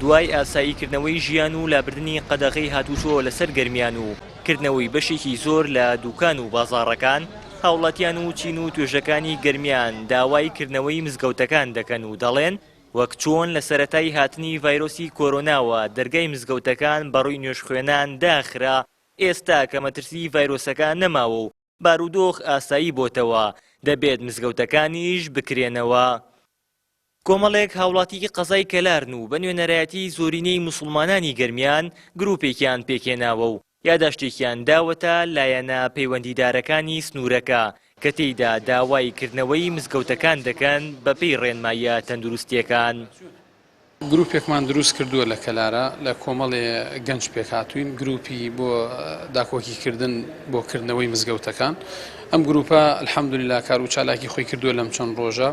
دوای ئاساییکردنەوەی ژیان و لابردنی قەدەغەی هاتوچۆ لەسەر گەرمیان و کردنەوەی بەشێکی زۆر لە دوکان و بازاڕەکان، هاوڵاتیان و چین و توێژەکانی گەرمیان داوای کردنەوەی مزگەوتەکان دەکەن و دەڵێن، وەک چۆن لە سەرەتای هاتنی ڤایرۆسی کۆرۆناوە دەرگای مزگەوتەکان بەڕووی نوێژخوێنان داخرا، ئێستا کە مەترسی ڤایرۆسەکە نەماوە و بارودۆخ ئاسایی بۆتەوە، دەبێت مزگەوتەکانیش بکرێنەوە. کۆمەڵێک هاوڵاتی قەزای کەلارن و بە نوێنەرایەتی زۆرینەی موسڵمانانی گەرمیان گروپێکیان پێکهێناوە و یاداشتێکیان داوەتە لایەنە پەیوەندیدارەکانی سنوورەکە کە تێیدا داوای کردنەوەی مزگەوتەکان دەکەن بەپێی ڕێنماییە تەندروستییەکان. گروپێکمان دروست کردووە لە کەلارە لە کۆمەڵێ گەنج پێکهاتووین، گروپی بۆ داکۆکی کردن بۆ کردنەوەی مزگەوتەکان. ئەم گروپە الحمدللە کار و چالاکی خۆی کردووە لەم چەند ڕۆژە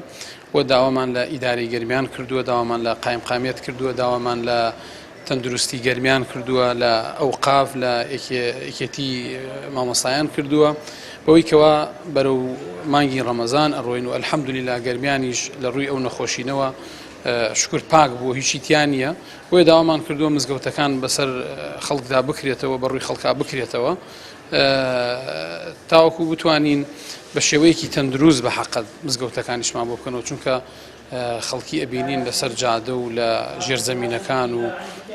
و داوامان لە ئیدارەی گەرمیان کردووە، داوامان لە قایمقامیەت کردووە، داوامان لە تەندروستی گەرمیان کردووە، لە ئەوقاف، لە یەکێتی مامۆستایان کردووە، بەوەی کەوا بەرەو مانگی ڕەمەزان ئەڕۆین و الحمدللە گەرمیانیش لە ڕووی ئەو نەخۆشینەوە شوکر پاک بووە هیچی تیا نییە، بۆیە داوامان کردووە مزگەوتەکان بەسەر خەڵکدا بکرێتەوە، بەڕووی خەڵکا بکرێتەوە تاوەکو بتوانین بە شێوەیەکی تەندروست بە حەقەت مزگەوتەکانیشمان بۆ بکەنەوە، چونکە خەڵکی ئەبینین لەسەر جادە و لە ژێرزەمینەکان و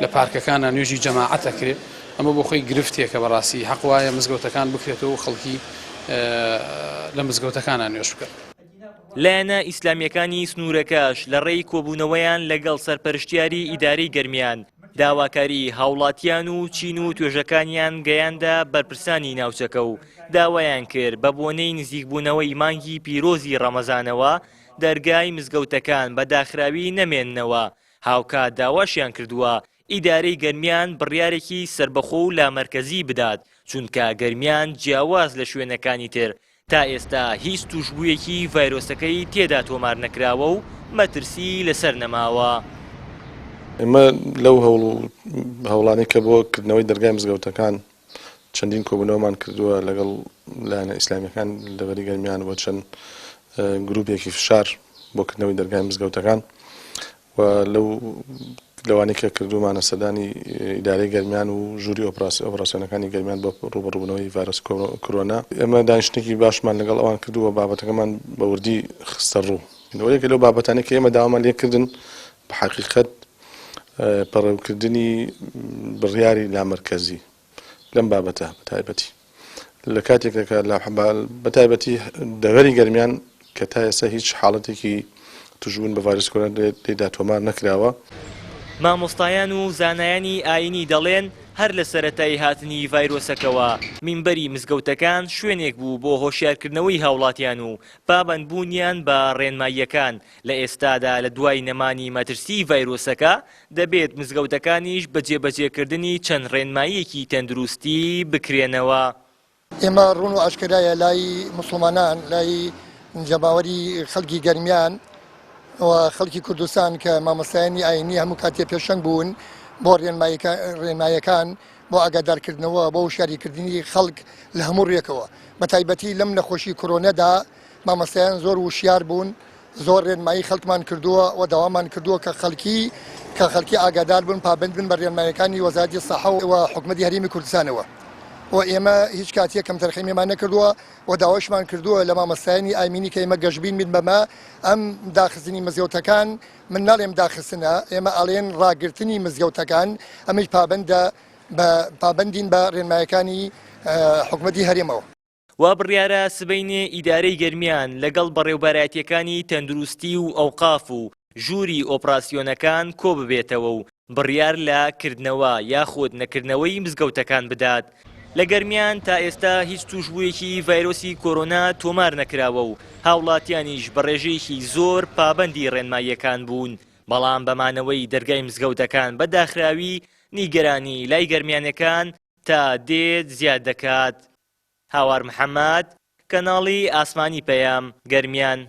لە پارکەکانە نوێژی جەماعەت ئەکرێ، ئەمە بۆ خۆی گرفتێکە بەڕاستی حەق وایە مزگەوتەکان بکرێتەوە و خەڵکی لە مزگەوتەکانە نوێژ بکەن. لایەنە ئیسلامییەکانی سنوورەکەش لە ڕێی کۆبوونەوەیان لەگەڵ سەرپەرشتیاری ئیدارەی گەرمیان، داواکاریی هاوڵاتیان و چین و توێژەکانیان گەیاندە بەرپرسانی ناوچەکە و داوایان کرد بە بۆنەی نزیکبوونەوەی مانگی پیرۆزی ڕەمەزانەوە دەرگای مزگەوتەکان بە داخراوی نەمێننەوە، هاوکات داواشیان کردووە ئیدارەی گەرمیان بڕیارێکی سەربەخۆ و لامەرکەزی بدات، چونکە گەرمیان جیاواز لە شوێنەکانی تر تا ئێستا هیچ تووشبوویەکی ڤایرۆسەکەی تێدا تۆمار نەکراوە و مەترسی لەسەر نەماوە. ئێمە لەو هەوڵ و هەوڵانەی کە بۆ کردنەوەی دەرگای مزگەوتەکان چەندین کۆبوونەوەمان کردووە لەگەڵ لایەنە ئیسلامیەکان دەڤەری گەرمیان و چەند گروپێکی فشار بۆ کردنەوەی دەرگای مزگەوتەکان و لەو لەوانەی کە کردوومانە سەردانی ئیدارەی گەرمیان و ژووری ئۆپراسیۆنەکانی گەرمیان بۆ ڕووبەڕووبوونەوەی ڤایرۆسی کۆرۆنا. ئێمە دانیشتنێکی باشمان لەگەڵ ئەوان کردوو و بابەتەکەمان بە وردی خستە ڕوو. یەکێک لەو بابەتانەی کە ئێمە داوامان لێ کردن بە حەقیقەت پەڕەوکردنی بڕیاری لامەرکەزی لەم بابەتە بە تایبەتی لە کاتێکدا کە لە بە تایبەتی دەڤەری گەرمیان کە تا ئێستا هیچ حاڵەتێکی توشبوون بە ڤایرۆسی کۆرۆنا لێدا تۆمار نەکراوە. مامۆستایان و زانایانی ئایینی دەڵێن، هەر لە سەرەتای هاتنی ڤایرۆسەکەوە مینبەری مزگەوتەکان شوێنێک بوو بۆ هۆشیارکردنەوەی هاوڵاتیان و پابەندبوونیان بە ڕێنماییەکان، لە ئێستادا لە دوای نەمانی مەترسیی ڤایرۆسەکە دەبێت مزگەوتەکانیش بە جێبەجێکردنی چەند ڕێنماییەکی تەندروستی بکرێنەوە. ئێمە ڕوون و ئاشکرایە لای موسڵمانان، لای جەماوەری خەڵکی گەرمیان و خەڵکی کوردستان کە مامۆستایانی ئایینی هەموو کاتێ پێشەنگ بوون بۆ ڕێنماییەکان، بۆ ئاگادارکردنەوە، بۆ وشیاریکردنی خەڵک لە هەموو ڕوویەکەوە، بەتایبەتی لەم نەخۆشی کۆرۆنەدا مامۆستایان زۆر وشیار بوون، زۆر ڕێنمایی خەڵکمان کردووە و داوامان کردووە کە خەڵکی کە خەڵکی ئاگادار بن پابەند بن بە ڕێنمایەکانی وەزارەتی سەحە و حکومەتی هەرێمی کوردستانەوە و ئێمە هیچ کاتێک کەمتەرخەمیمان نەکردووە و داواشمان کردووە لە مامۆستایانی ئایینی کە ئێمە گەشبین بین بەمە ئەم داخستنی مزگەوتەکان من ناڵێم داخستنە ئێمە ئەڵێن ڕاگرتنی مزگەوتەکان ئەمەش پابەندە بە پابەندین بە ڕێنمایەکانی حکومەتی هەرێمەوە. وا بڕیارە سبەینێ ئیدارەی گەرمیان لەگەڵ بەڕێوبەرایەتییەکانی تەندروستی و ئەوقاف و ژووری ئۆپراسیۆنەکان کۆببێتەوە و بڕیار لە کردنەوە یاخود نەکردنەوەی مزگەوتەکان بدات. لە گەرمیان تا ئێستا هیچ تووشبوویەکی ڤایرۆسی کۆرۆنا تۆمار نەکراوە و هاوڵاتیانیش بە ڕێژەیەکی زۆر پابەندی ڕێنماییەکان بوون، بەڵام بە مانەوەی دەرگای مزگەوتەکان بە داخراوی نیگەرانی لای گەرمیانیەکان تا دێت زیاد دەکات. هاوار محەمەد، کەناڵی ئاسمانی پەیام، گەرمیان.